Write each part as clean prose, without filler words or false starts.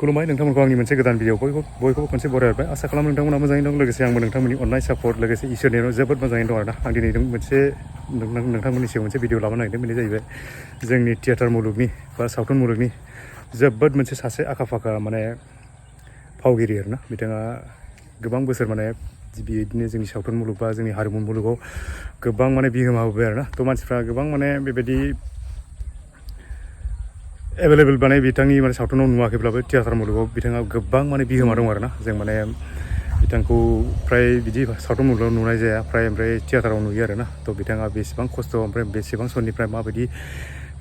खुलुमबाय नोंथांमोनखौ आंनि मोनसे गोदान भिडिअ बयखौबो खनसे बरायबाय आसा खालामो नोंथांमोना मोजाङै दं लोगोसे आंबो नोंथांमोननि अननाय सापर्ट लोगोसे इसोरनि जोबोद मोजाङै दं आरोना आं दिनै मोनसे नोंथांमोननि सिगाङाव मोनसे भिडिअ लाबोनो नागिरदों बेनो जाहैबाय जोंनि थियेटार मुलुगनि बा सावथुन मुलुगनि जोबोद मोनसे सासे आखा फाखा माने फावगिरि आरोना बिथाङा गोबां बोसोर माने बिदिनो जोंनि सावथुन मुलुग बा जोंनि हारिमु मुलुगाव गोबां माने बिहोमा होबाय आरोना थ' मानसिफ्रा गोबां माने बेबायदि एभेलेबल माने बिथांनि माने सावथुनाव नुवाखैब्लाबो थियेटार मुलुगाव बिथाङा गोबां माने बिहोमा दं आरोना जों माने बिथांखौ फ्राय बिदि सावथुन मुलुगाव नुनाय जाया ओमफ्राय थियेटाराव नुयो आरोना थ' बिथाङा बेसेबां खस्थ' ओमफ्राय बेसेबां समनिफ्राय माबायदि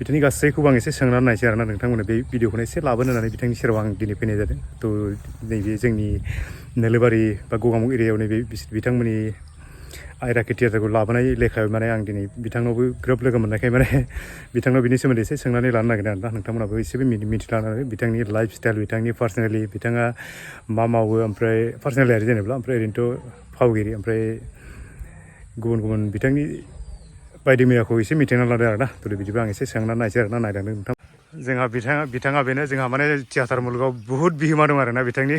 बिथांनि गासैखौबो आं एसे सोंनानै नायसै आरोना नोंथांमोननो बे भिडिअखौनो एसे लाबोनो होननानै बिथांनि सेराव आं दिनै फैनाय जादों थ' नैबे जोंनि नोलोबारि बा गगामुग एरियायाव नैबे बिथांमोननि आयराखि थियेटारखौ लाबोनाय लेखायाव माने आं दिनै बिथांनावबो ग्रोब लोगो मोननायखाय माने बिथांनाव बिनि सोमोन्दै एसे सोंनानै लानो नागिरदों आरोना नोंथांमोनाबो एसेबो मिथिलानानै बिथांनि लाइफ स्टाइल बिथांनि पार्सनेलि बिथाङा मा मावो ओमफ्राय पार्सनेलि आरो जेनेबा ओमफ्राय ओरैनोथ' फावगिरि ओमफ्राय गुबुन बिथांनि बायदि मैयाखौ एसे मिथिना लादों आरोना थ' बिदिबा आं एसे सोंनानै नायसै आरोना नायलांदों नोंथां जोंहा बिथाङा बेनो जोंहा माने थियेटार मुलुगाव बुहुत बिहोमा दं आरोना बिथांनि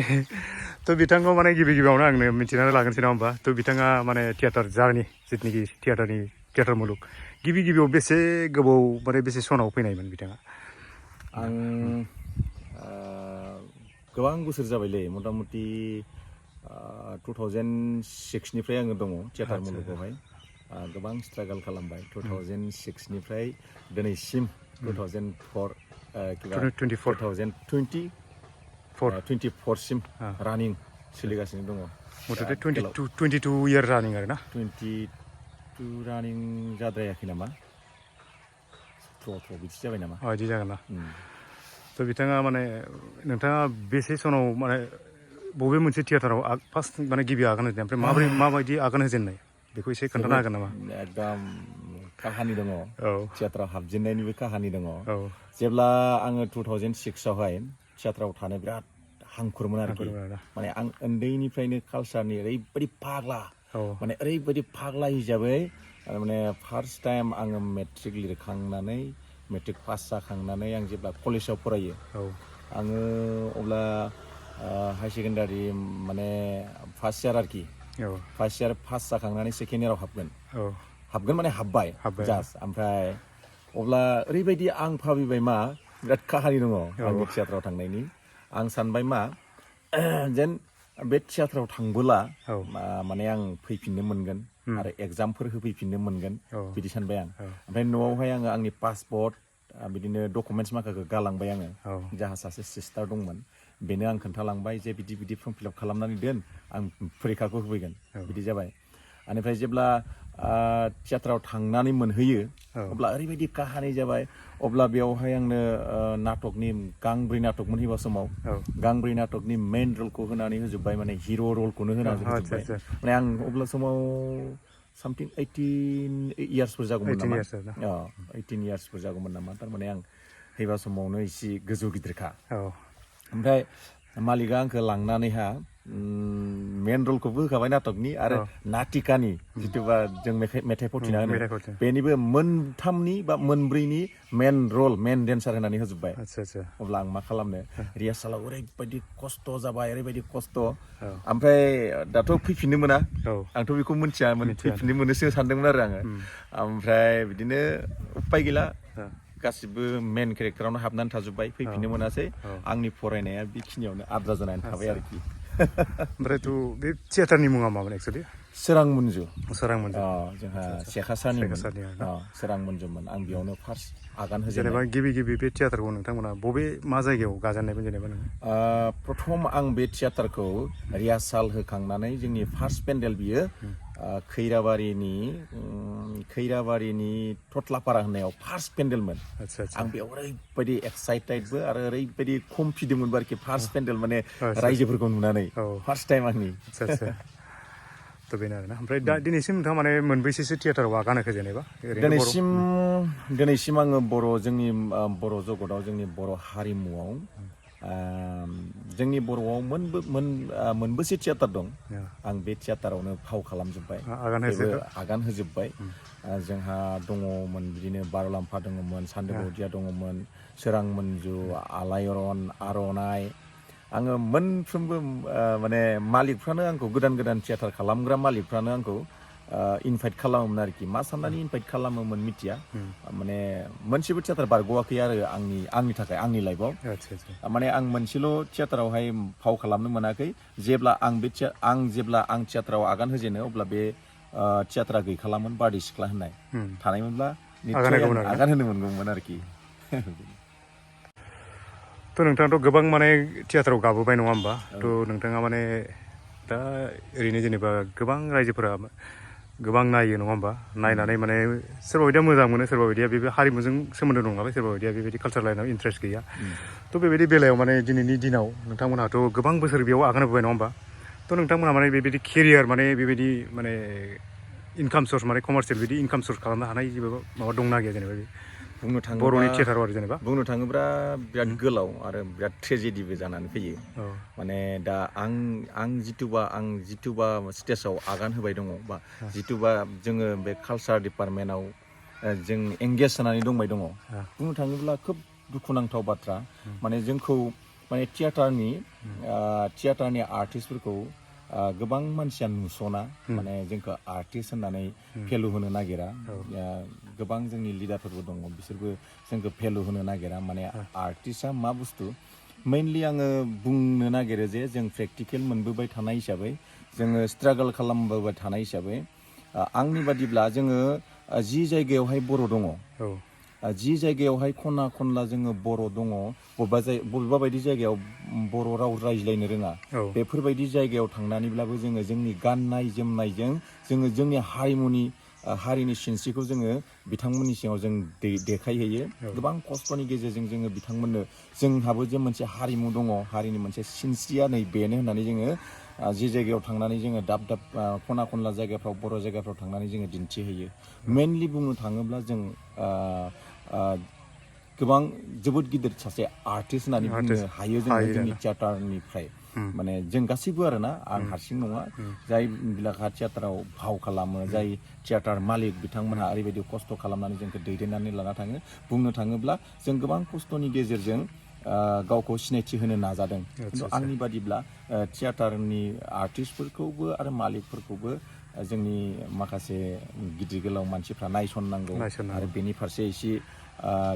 थ' बिथांखौ माने गिबियावनो आंनो मिथिनानै लागोनसै नङा होमबा थ' बिथाङा माने थियेटार जारनि जिथुनिखि थियेटार मुलुग गिबियाव बेसे गोबाव माने बेसे सनाव फैनायमोन बिथाङा आं गोबां बोसोर जाबायलै मथा मथि 2006निफ्राय आङो दङ थियेटार मुलुगावहाय गोबां स्ट्रागल खालामबाय 2006निफ्राय दिनैसिम 2024सिम रानिं सोलिगासिनो दङ मथथे 22 इयार रानिं आरोना 22 रानिं जाद्रायाखै नामा 17 बिदि जाबाय नामा बिदि जागोन ना थ' बिथाङा माने नोंथाङा बेसे सनाव माने बबे मोनसे थियेटाराव फार्स्ट माने गिबि आगान होजेननाय ओमफ्राय माबायदि आगान होजेननाय बेखौ एसे खोन्थानो हागोन नामा एकदम काहानि दङ थियेटाराव हाबजेननायनिबो काहानि दङ औ जेब्ला आङो 2006आवहाय थियेटाराव थानो बिराद हांखुरमोन आरोखि माने आं उन्दैनिफ्रायनो कालसारनि ओरैबायदि फाग्ला माने ओरैबायदि फाग्ला हिसाबै माने फार्स्ट टाइम आङो मेट्रिक लिरखांनानै मेट्रिक पास जाखांनानै आं जेब्ला कलेजाव फरायो आङो अब्ला हाई सेकेन्डारि माने फार्स्ट इयार आरोखि फार्स्ट इयार पास जाखांनानै सेकेन्ड इयाराव हाबगोन माने हाब्बाय जास्ट ओमफ्राय अब्ला ओरैबायदि आं भाबिबाय मा बिराद काहानि दङ आंनि थियेटाराव थांनायनि आं सानबाय मा जेन बे थियेटाराव थांबोला माने आं फैफिननो मोनगोन आरो एग्जामफोर होफैफिननो मोनगोन बिदि सानबाय आं ओमफ्राय न'आवहाय आङो आंनि पासपर्ट बिदिनो डकुमेन्टस माखाखौ गालांबाय आङो जाहा सासे सिस्टार दंमोन बेनो आं खोन्थालांबाय जे बिदि फर्म फिलआप खालामनानै दोन आं फरिखाखौ होफैगोन बिदि जाबाय बेनिफ्राय जेब्ला थियेटाराव थांनानै मोनहैयो अब्ला ओरैबायदि काहानि जाबाय अब्ला बेयावहाय आंनो नाटकनि गांब्रै नाटक मोनहैबा समाव गांब्रै नाटकनि मेइन रलखौ होनानै होजोब्बाय माने हिर' रलखौनो होनानै होजोब्बाय माने आं अब्ला समाव सामथिं 18 इयार्सफोर जागौमोन नामा 18 इयार्सफोर जागौमोन नामा थारमाने आं हैबा समावनो एसे गोजौ गिदिरखा ओमफ्राय मालिकआ आंखौ लांनानैहा मेन रलखौबो होखाबाय नाटकनि आरो नाटिकानि जिथुबा जों मेथाइ फथिना होनो बेनिबो मोनथामनि बा मोनब्रैनि मेन डेन्सार होनानै होजोब्बाय अब्ला आं मा खालामनो रिहार्सालाव ओरैबायदि खस्थ' जाबाय ओरैबायदि खस्थ' ओमफ्राय दाथ' फैफिननो मोना आंथ' बेखौ मिथियामोन फैफिननो मोनोसो सानदोंमोन आरो आङो ओमफ्राय बिदिनो उपाय गैला गासिबो मेन केरेक्टारावनो हाबनानै थाजोब्बाय फैफिननो मोनासै आंनि फरायनाया बेखिनियावनो आद्रा जानानै थाबाय आरोखि ओमफ्रायथ' बे थियेटारनि मुङा मामोन एक्सुवेलि सोरां मन्जु जोंहा सेखासानिमोन सोरां मन्जुमोन आं बेयावनो फार्स्ट आगान होजेननाय जेनेबा गिबि बे थियेटारखौ नोंथांमोना मा जायगायाव गाजेननायमोन जेनेबा प्रथम आं बे थियेटारखौ रिहार्साल होखांनानै जोंनि फार्स्ट पेन्डेल बियो खैराबारिनि थथलापारा होननायाव फार्स्ट पेन्डेलमोन आं बेयाव ओरैबायदि एक्साइटेडबो आरो ओरैबायदि कमफिदेन्टमोनबो आरोखि फार्स्ट पेन्डेल माने रायजोफोरखौ नुनानै फार्स्ट टाइम आंनि थ' बेनो आरोना ओमफ्राय दा दिनैसिम नोंथाङा माने मोनबेसेसो थियेटाराव आगान होखो जेनेबा दिनैसिम आङो जोंनि बर' जगतआव जोंनि बर' हारिमुआव जोंनि बर'आव मोनबेसे थियेटार दं आं बे थियेटारावनो फाव खालामजोब्बाय आगान होजोब्बाय जोंहा दङमोन बिदिनो बार'लाम्फा दङमोन सान्दो बावदिया दङमोन सोरां मन्जु आलायरन आर'नाइ आङो मोनफ्रोमबो माने मालिकफ्रानो आंखौ गोदान थियाटार खालामग्रा मालिकफ्रानो आंखौ इनभाइट खालामोमोन आरोखि मा साननानै इनभाइट खालामोमोन मिथिया माने मोनसेबो थियाटार बारग'वाखै आरो आंनि थाखाय आंनि लाइफआव माने आं मोनसेल' थियाटारावहाय फाव खालामनो मोनाखै जेब्ला आं थियाटाराव आगान होजेनो अब्ला बे थियाटारा गैखालामोन बारदै सिख्ला होननाय थानायमोनब्ला निस्सय आगान होनो मोनगौमोन आरोखि थ' नोंथाङाथ' गोबां माने थियाटाराव गाबोबाय नङा होमबा थ' नोंथाङा माने दा ओरैनो जेनेबा गोबां रायजोफोरा गोबां नायो नङा होमबा नायनानै माने सोरबा बायदिया मोजां मोनो सोरबा बायदिया बे हारिमुजों सोमोन्दो दं नालाय सोरबा बायदिया बेबायदि कालचार लाइनाव इन्ट्रेस्ट गैया थ' बेबायदि बेलायाव माने दिनैनि दिनाव नोंथांमोनहाथ' गोबां बोसोर बेयाव आगान होबोबाय नङा होमबा थ' नोंथांमोनहा माने बेबायदि केरियार माने बेबायदि माने इनकाम सर्स माने कमार्सियेल बिदि इनकाम सर्स खालामनो हानाय जेबो माबा दंना गैया जेनेबा बुंनो थाङोब्ला बर'नि थियाटाराव आरो जेनेबा बुंनो थाङोब्ला बिराद गोलाव आरो बिराद ट्रेजेडिबो जानानै फैयो माने दा आं जिथुबा स्टेजाव आगान होबाय दङ बा जिथुबा जोङो बे कालचार डिपार्टमेन्टआव जों एंगेज जानानै दंबाय दङ बुंनो थाङोब्ला खोब दुखुनांथाव बाथ्रा माने जोंखौ माने थियाटारनि आर्टिस्टफोरखौ गोबां मानसिया नुस'ना माने जोंखौ आर्टिस्ट होननानै भेलु होनो नागिरा गोबां जोंनि लिडारफोरबो दङ बिसोरबो जोंखौ भेलु होनो नागिरा माने आर्टिस्टआ मा बुस्थु मेइनलि आङो बुंनो नागिरो जे जों प्रेक्टिकेल मोनबोबाय थानाय हिसाबै जोङो स्ट्रागल खालामबोबाय थानाय हिसाबै आंनि बादिब्ला जोङो जि जायगायावहाय बर' दङ जि जायगायावहाय खना खनला जोङो बर' दङ बबेबा बायदि जायगायाव बर' राव रायज्लायनो रोङा बेफोरबायदि जायगायाव थांनानैब्लाबो जोङो जोंनि गाननाय जोमनायजों जोङो जोंनि हारिनि सिनस्रिखौ जोङो बिथांमोननि सिङाव जों देखायहैयो गोबां खस्थ'नि गेजेरजों जोङो बिथांमोननो जोंहाबो जे मोनसे हारिमु दङ हारिनि मोनसे सिनस्रिया नै बेनो होननानै जोङो जि जायगायाव थांनानै जोङो दाब खना खनला जायगाफ्राव बर' जायगाफ्राव थांनानै जोङो दिन्थिहैयो मेइनलि बुंनो थाङोब्ला जों गोबां जोबोद गिदिर सासे आर्टिस्ट होननानै बुंनो हायो जोङो जोंनि थियाटारनिफ्राय माने जों गासैबो आरोना आं हारसिं नङा जाय बिलाखा थियाटाराव फाव खालामो जाय थियाटार मालिक बिथांमोनहा ओरैबायदि खस्थ' खालामनानै जोंखौ दैदेननानै लाना थाङो बुंनो थाङोब्ला जों गोबां खस्थ'नि गेजेरजों गावखौ सिनायथि होनो नाजादों खिन्थु आंनि बादिब्ला थियाटारनि आर्टिस्टफोरखौबो आरो मालिकफोरखौबो जोंनि माखासे गिदिर गोलाव मानसिफ्रा नायसननांगौ आरो बेनि फारसे एसे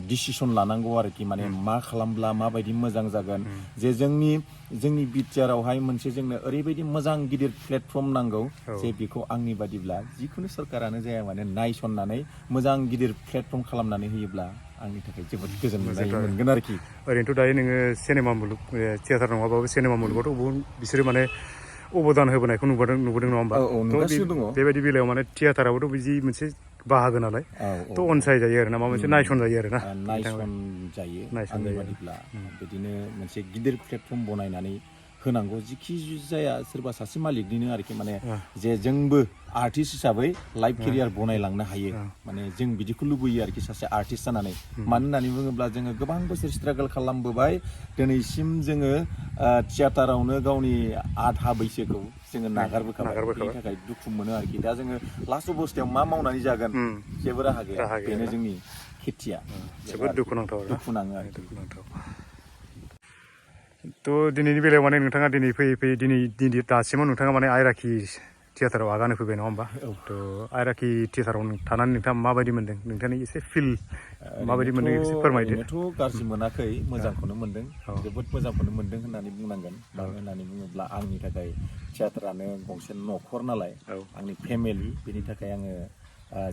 डिसिसन लानांगौ आरोखि माने मा खालामब्ला माबायदि मोजां जागोन जे जोंनि बिटिआरावहाय मोनसे जोंनो ओरैबायदि मोजां गिदिर प्लेटफर्म नांगौ जे बेखौ आंनि बादिब्ला जिखुनु सरकारानो जाया माने नायसननानै मोजां गिदिर प्लेटफर्म खालामनानै होयोब्ला आंनि थाखाय जोबोद गोजोननाय मोनगोन आरोखि ओरैनोथ' दायो नोङो सिनेमा मुलुग थियाटार नङाबाबो सिनेमा मुलुगावथ' बिसोरो माने अबदान होबोनायखौ नुबोदों नङा होमबा बेबायदि बेलायाव माने थियाटाराबोथ' बिदि मोनसे बाहागो नालाय थ' अनसायजायो आरो ना माबा मोनसे नायसनजायो आरो ना नायसनजायो आंनि बादिब्ला बिदिनो मोनसे गिदिर प्लेटफर्म बनायनानै होनांगौ जिखि जाया सोरबा सासे मालिकनिनो आरोखि माने जे जोंबो आर्टिस्ट हिसाबै लाइफ केरियार बनायलांनो हायो माने जों बिदिखौ लुबैयो आरोखि सासे आर्टिस्ट जानानै मानो होननानै बुङोब्ला जोङो गोबां बोसोर स्ट्रागल खालामबोबाय दिनैसिम जोङो थियाटारावनो गावनि आधा बैसोखौ जोङो नागारबोखाबाय बेनि थाखाय दुखु मोनो आरोखि दा जोङो लास्ट अबस्थायाव मा मावनानै जागोन जेबो राहा गैया बेनो जोंनि खेथिया जोबोद दुखुनांथाव दुखु नाङो आरोखि थ' दिनैनि बेलायाव माने नोंथाङा दिनै फैयै दिनै दासिमाव नोंथाङा माने आयराखि थियाटाराव आगान होफैबाय नङा होमबा थ' आयराखि थियाटाराव थानानै नोंथाङा माबायदि मोनदों नोंथांनि एसे फिल माबायदि मोनदों एसे फोरमायदो ओरैनोथ' गाज्रि मोनाखै मोजांखौनो मोनदों जोबोद मोजांखौनो मोनदों होननानै बुंनांगोन मानो होननानै बुङोब्ला आंनि थाखाय थियाटारानो गंसे न'खर नालाय आंनि फेमिलि बेनि थाखाय आङो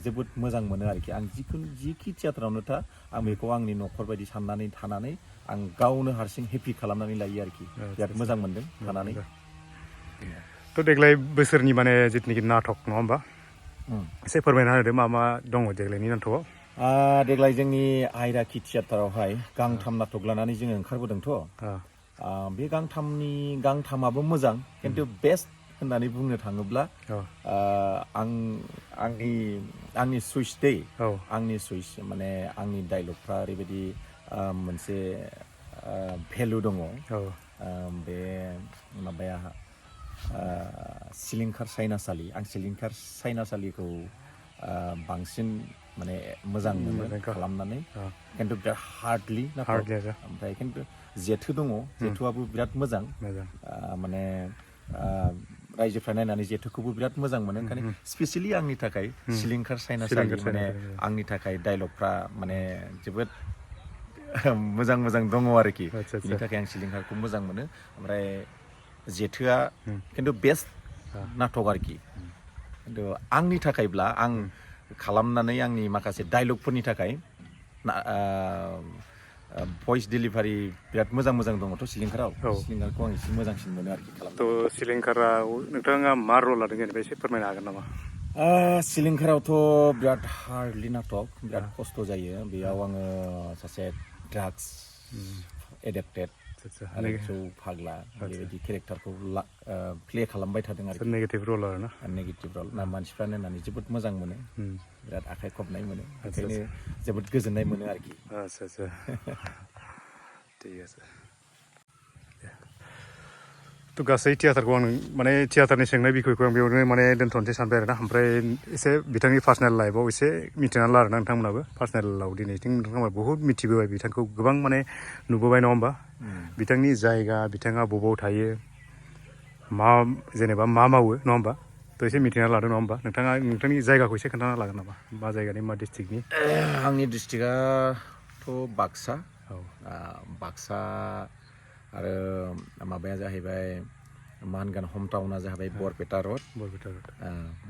जोबोद मोजां मोनो आरोखि आं जिखि थियाटारावनो था आं बेखौ आंनि न'खर बायदि साननानै थानानै आं गावनो हारसिं हेपि खालामनानै लायो आरोखि बिराद मोजां मोनदों थानानै थ' देग्लाय बोसोरनि माने जिथुनाखि नाटक नङा होमबा एसे फोरमायना होदो मा दङ देग्लायनि नाटकआव देग्लाय जोंनि आयराखि थियाटारावहाय गांथाम नाटक लानानै जोङो ओंखारबोदोंथ' बे गांथामाबो मोजां खिन्थु बेस्ट होननानै बुंनो थाङोब्ला आंनि सुइस आंनि सुइस माने आंनि डायलगफ्रा ओरैबायदि मोनसे भेलु दङ बे माबाया सिलिंखार सायनासालि आं सिलिंखार सायनासालिखौ बांसिन माने मोजां मोनो खालामनानै खिन्थु बिराद हार्डलि ओमफ्राय खिन्थु जेथो दङ जेथोआबो बिराद मोजां माने रायजोफ्रा नायनानै जेथोखौबो बिराद मोजां मोनो ओंखायनो स्पेसियेलि आंनि थाखाय सिलिंखार साइनासालि माने आंनि थाखाय डायलगफ्रा माने जोबोद मोजां मोजां दङ आरोखि बिनि थाखाय आं सिलिंखारखौ मोजां मोनो ओमफ्राय जेथोआ खिन्थु बेस्ट नाटक आरोखि खिन्थु आंनि थाखायब्ला आं खालामनानै आंनि माखासे डायलगफोरनि थाखाय भइस डिलिभारि बिराद मोजां मोजां दङथ' सिलिंखाराव सिलिंखारखौ आं एसे मोजांसिन मोनो आरोखि थ' सिलिंखाराव नोंथाङा मा रल लादों जेनेबा एसे फोरमायनो हागोन नामा सिलिंखारावथ' बिराद हार्डलि नाटक बिराद खस्थ' जायो बेयाव आङो सासे ड्राग्स एडिक्टेड आरो जौ फाग्ला बेबायदि केरेक्टारखौ प्ले खालामबाय थादों आरो नेगेटिभ रल आरो ना नेगेटिभ रल मानसिफ्रा नायनानै जोबोद मोजां मोनो बिराद आखाइ खबनाय मोनो ओंखायनो जोबोद गोजोननाय मोनो आरोखि आচ্ছা ঠিক আছে তো गासै थियाटारखौ आं माने थियाटारनि सोंनाय बिखयखौ आं बेयावनो माने दोनथ'नोसै सानबाय आरोना ओमफ्राय एसे बिथांनि पार्सनेल लाइफआव एसे मिथिनानै ला आरोना नोंथांमोनाबो पार्सनेलाव दिनैथिं नोंथांमोना बहुद मिथिबोबाय बिथांखौ गोबां माने नुबोबाय नङा होमबा बिथांनि जायगा बिथाङा बबाव थायो मा जेनेबा मा मावो नङा होमबा तो एसे मिथिना लादों नङा होमबा नोंथाङा नोंथांनि जायगाखौ एसे खोन्थाना लागोन नामा मा जायगानि मा डिस्ट्रिक्टनि आंनि डिस्ट्रिक्टआथ' बाक्सा बाक्सा आरो माबाया जाहैबाय मा होनगोन हम टाउना जाहैबाय बरपेटा रड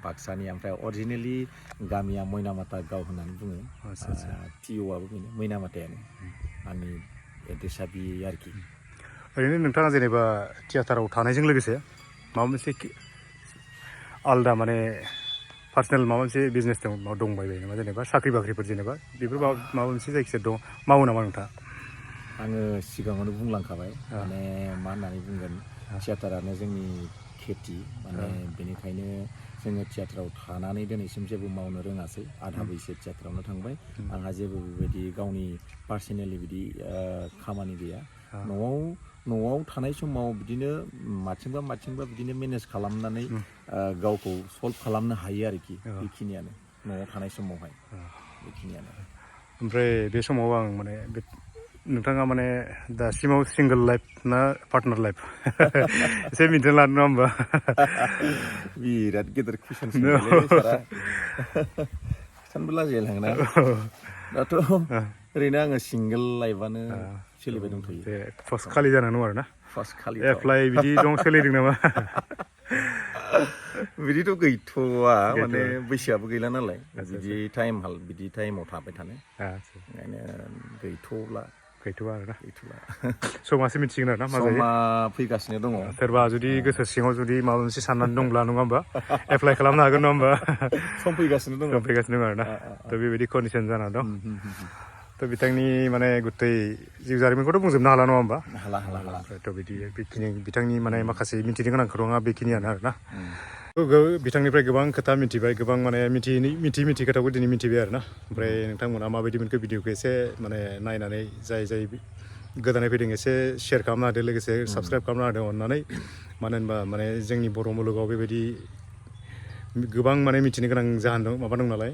बाक्सानि ओमफ्राय अरिजिनेलि गामिया मैनामाथा गाव होननानै बुङो पिअ'आबो बेनो मैनामाथायानो आंनि एड्रेसा बे आरोखि ओरैनो नोंथाङा जेनेबा थियाटाराव थानायजों लोगोसे माबा मोनसे आलदा माने पार्सनेल माबा मोनसे बिजनेस दंबाय बायो नामा जेनेबा साख्रि बाख्रिफोर जेनेबा बेफोर माबा मोनसे जायखिजाया दं मावो नामा नोंथाङा आङो सिगाङावनो बुंलांखाबाय माने मा होननानै बुंगोन थियाटारानो जोंनि खेथि माने बेनिखायनो जोङो थियाटाराव थानानै दिनैसिम जेबो मावनो रोङासै आधा बैसो थियाटारावनो थांबाय आंहा जेबो बेबायदि गावनि पार्सनेलि बिदि खामानि गैया न'आव थानाय समाव बिदिनो माथिंबा बिदिनो मेनेज खालामनानै गावखौ सल्भ खालामनो हायो आरोखि बेखिनियानो न'आव थानाय समावहाय बेखिनियानो ओमफ्राय बे समाव आं माने नोंथाङा माने दासिमाव सिंगोल लाइफ ना पार्टनार लाइफ एसे मिथिना लानो नङा होमबा बिराद गेदेर कुइसन सोंबायलै सारा खिथानोबो लाजिलायलाङोना दाथ' ओरैनो आङो सिंगोल लाइफआनो सोलिबाय दंथ'यो फार्स्ट खालि जाना दं आरो ना फार्स्ट खालि एप्लाइ बिदि दं सोलिदों नामा बिदिथ' गैथ'वा माने बैसोआबो गैला नालाय बिदि टाइमाव थाबाय थानो ओंखायनो गैथ'वा आरोना समासो मिथिगोन आरोना मा जायो समा फैगासिनो दङ सोरबा जुदि गोसो सिङाव जुदि माबा मोनसे साननानै दंब्ला नङा होमबा एप्लाइ खालामनो हागोन नङा होमबा सम फैगासिनो दङ आरोना थ' बेबायदि कन्डिसन जाना दं थ' बिथांनि माने गुतै जिउ जारिमिनखौथ' बुंजोबनो हाला नङा होमबा हाला थ' बेखिनि बिथांनि माने माखासे मिथिनो गोनां खौराङा बेखिनियानो आरोना बिथांनिफ्राय गोबां खोथा मिथिबाय गोबां माने मिथि खोथाखौ दिनै मिथिबाय आरोना ओमफ्राय नोंथांमोना माबायदि मोनखो भिडिअखौ एसे माने नायनानै जाय गोदानै फैदों एसे शेयार खालामना होदो लोगोसे साबस्क्राइब खालामना होदो अननानै मानो होनबा माने जोंनि बर' मुलुगाव बेबायदि गोबां माने मिथिनो गोनां जाहोन दं माबा दं नालाय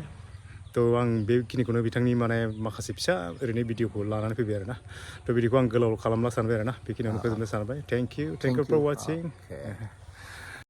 थ' आं बेखिनिखौनो बिथांनि माने माखासे फिसा ओरैनो भिडिअखौ लानानै फैबाय आरोना थ' बिदिखौ आं गोलाव खालामना सानबाय आरोना बेखिनियावनो फोजोबनो सानबाय थेंक इउ फर वाचिं